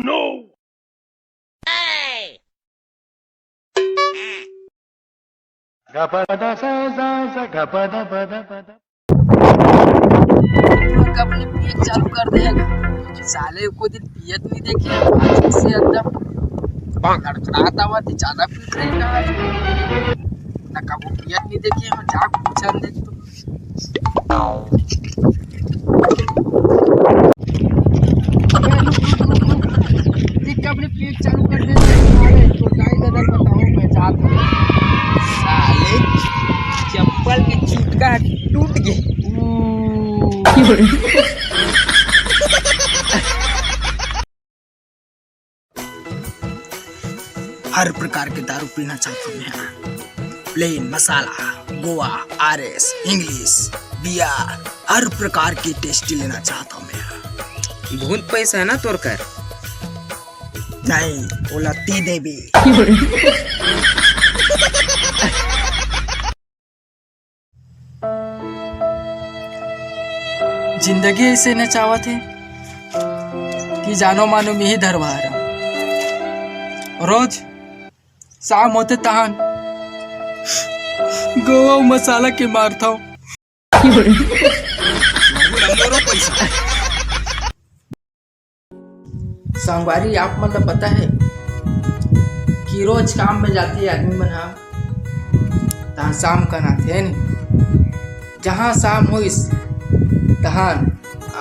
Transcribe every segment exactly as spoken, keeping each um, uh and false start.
no! कब ले पियत चालू कर देगा? साले को दिन पियत नहीं देखे, आज से एकदम लड़खड़ात आवत हे, ज्यादा पीट रहे का? ना कबो पियत नहीं देखे, हम जाके पूछन देख तो। देख, अपने पेट चालू कर दे, साले, तो गाय दादा बताओ, मैं जात हूँ। साले, चप्पल के चुटका टूट गए। हर प्रकार के दारू पीना चाहता हूँ मैं। प्लेन, मसाला, गोवा, आरएस, इंग्लिश, बियर, हर प्रकार की टेस्टी लेना चाहता हूँ मैं। बहुत पैसा है ना तोर कर? नहीं, ओला ती देबे। जिंदगी ऐसे नचावत हे कि जानो मानो मिही धरवार। रोज शाम होते तहान गोवा मसाला के मारता हूँ। संगवारी, आप मन ल पता हे कि रोज काम में जाथे आदमी मन ह, तहाँ शाम कन आथे, हे नी? जहाँ शाम होइस, तहाँ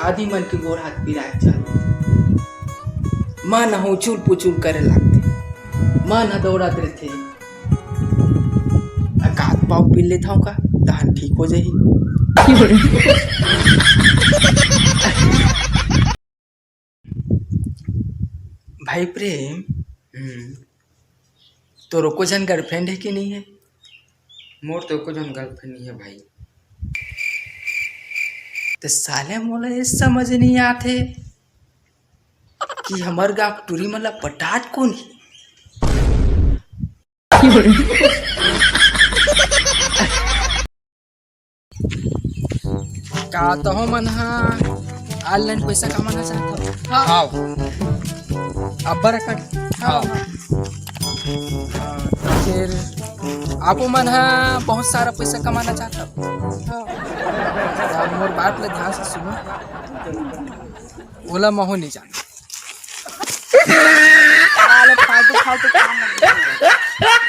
आदमी मन के गोड़ हाथ पिराए चालू होथे। मन ह उछुल पुछुल करे लागथे, मन ह दौड़त रहिथे। एकाध पाव पी लेथव का, तहाँ ठीक हो जाही। भाई प्रेम, हम्म, तोर एको झन girlfriend हे कि नहीं हे? मोर तो एको झन girlfriend नहीं हे भाई। तो साले मोला ये समझ नहीं आथे कि हमर गाँव टूरी मन ला पटात कोन हे? का तहो मन ह online पैसा कमाना चाहत हव? हाँ। अब्बड़ अकन? हाँ। हाँ, तो फिर आपो मन ह बहुत सारा पैसा कमाना चाहत हव? हाँ। तो मोर बात ल ध्यान से सुनो, ओला महू नहीं जान। साले फालतू, फालतू काम मत करो।